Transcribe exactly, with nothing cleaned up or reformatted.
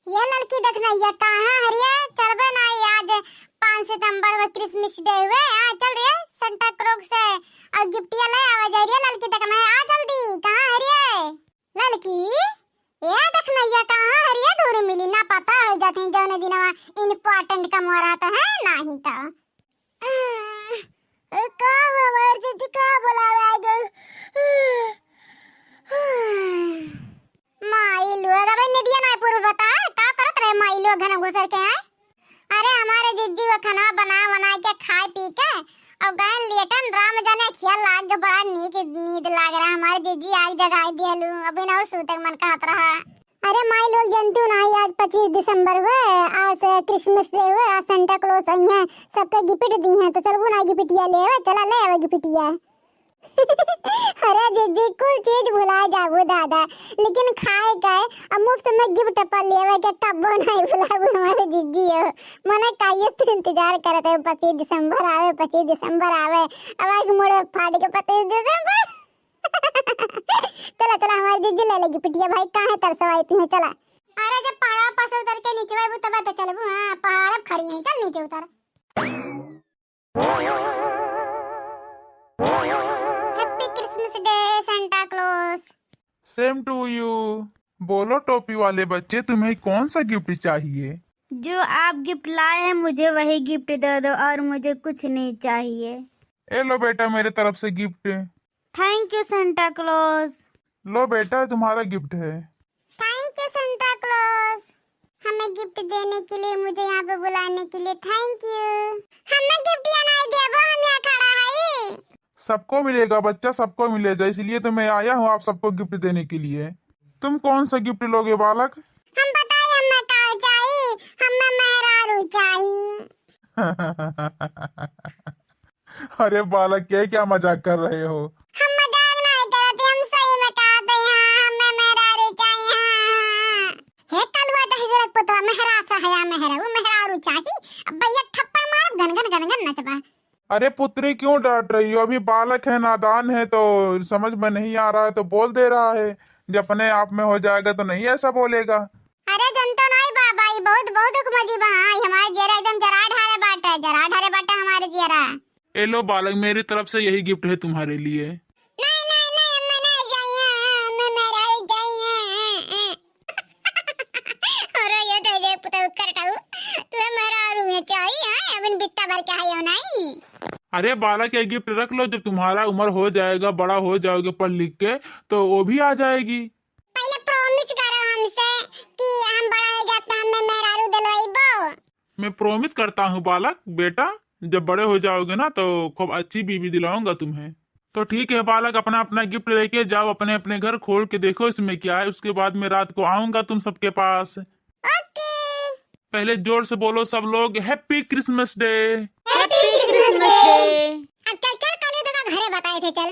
ये ललकी देखना, ये कहाँ हरिये? चलबे ना, ये आज पाँच सितंबर हुए, Christmas Day हुए। हाँ, चल रे, Santa Claus से और गिफ्टिया ले आवे जा रे ललकी देखना। आ जल्दी, कहाँ हरिये ललकी? ये देखना, ये कहाँ हरिये? दूर मिली ना, पता हो जाते हैं जौने दिनवा important काम हो रहा तो है, नहीं तो। ए, का हुआ हमार जीजी, का बोलावे आ गए? माई लोग, अबे निदिया नाय पूर्व बता, का करत रहे माई लोग घन घुसर के आए? अरे हमारे जीजी वो खाना बना बना के खाए पी के और गए लेटन, राम जाने खिया लाग के बड़ा नीक नींद लाग रहा। हमारे जीजी आग जगाई दिहलू, अभी ना और सूते के मन कहत रहा। अरे माई लोग, जनतू नाही, आज पच्चीस दिसंबर हुए, आज Christmas Day हुए, आज Santa Claus आई हैं, सबके गिफ्ट दी हैं, तो चलबू ना गिफ्टिया लेवे, चला ले आवे गिफ्टिया। अरे जीजी, कुल चीज भुला जाबू दादा, लेकिन खाए का है, अब मुफ्त में गिफ्ट पर लेवे के कब्बो नहीं भुलाबू हमारे जीजी हो। मने काहे से इंतजार करत है, पच्चीस दिसंबर आवे, पच्चीस दिसंबर आवे, अब आके मुड़े फाड़ के पच्चीस दिसंबर। चला, चला, हमारी जीजी ले लेगी पिटिया भाई, काहे तरसवाई तुम्हें, चला। अरे, जब पहाड़ा पर से उतर के नीचे आबू, तब तो चलबू, हाँ, पहाड़ अब खड़ी है, चल नीचे उतर। Happy Christmas Day, Santa Claus। Same to you। बोलो टोपी वाले बच्चे, तुम्हें कौन सा गिफ्ट चाहिए? जो आप गिफ्ट लाए हैं, मुझे वही गिफ्ट दे दो और मुझे कुछ नहीं चाहिए। ए लो बेटा, मेरे तरफ से गिफ्ट। Thank you, Santa Claus। लो बेटा, तुम्हारा गिफ्ट है। Thank you, Santa Claus, हमें गिफ्ट देने के लिए, मुझे यहाँ पे बुलाने के लिए thank you। हमें गिफ्ट या नहीं देबो, हम यहाँ खड़ा है। सबको मिलेगा बच्चा, सबको मिलेगा, इसलिए तो मैं आया हूँ आप सबको गिफ्ट देने के लिए। तुम कौन सा गिफ्ट लोगे बालक? हम बताई, हमें का चाही? हमें मेहरारू चाही। अरे बालक, ये क्या मजाक कर रहे हो? हम मजाक नहीं करते, हम सही में कहते हैं, हमें मेहरारू चाही। हाँ, हाँ। हे कलुआ दहिजरक पुतवा, मेहरा सा हया मेहरा, वो मेहरारू चाही। अब भैया थप्पड़ मारब, गन गन गन गन नचबा। अरे पुत्री, क्यों डांट रही हो? अभी बालक है, नादान है, तो समझ में नहीं आ रहा है तो बोल दे रहा है। जब अपने आप में हो जाएगा तो नहीं ऐसा बोलेगा। अरे जनतो नहीं बाबा, ई बहुत बहुत दुख मजी बा। हाँ, ई हमारे जियरा एकदम जरा ढारे बाटे, जरा ढारे बाटे हमारे जियरा। ए लो बालक, मेरी तरफ से यही गिफ्ट है तुम्हारे लिए। नहीं, नहीं, नहीं, अम्मा ना जाइए, अम्मा मेहरारू चाहिए। अरे ये दे दे पुतौ करटाऊ, तू मेहरारू में चाहिए, हाँ, अबिन बित्ता भर के आयो नहीं। अरे बालक, ये गिफ्ट रख लो, जब तुम्हारा उम्र हो जाएगा, बड़ा हो जाओगे पढ़ लिख के, तो वो भी आ जाएगी। पहले प्रॉमिस करो हमसे कि हम बड़ा हो जाब तो हमें मेहरारू दिलवाइबो। मैं प्रॉमिस करता हूँ बालक, बेटा, जब बड़े हो जाओगे ना तो खूब अच्छी बीवी दिलाऊंगा तुम्हें। तो ठीक है बालक, अपना अपना गिफ्ट लेके जाओ, अपने अपने घर खोल के देखो इसमें क्या है, उसके बाद मैं रात को आऊंगा तुम सबके पास। ओके। पहले जोर से बोलो सब लोग, Happy Christmas Day। Happy Christmas Day। अब चल चल, कल तो का घरे बताए थे, चल।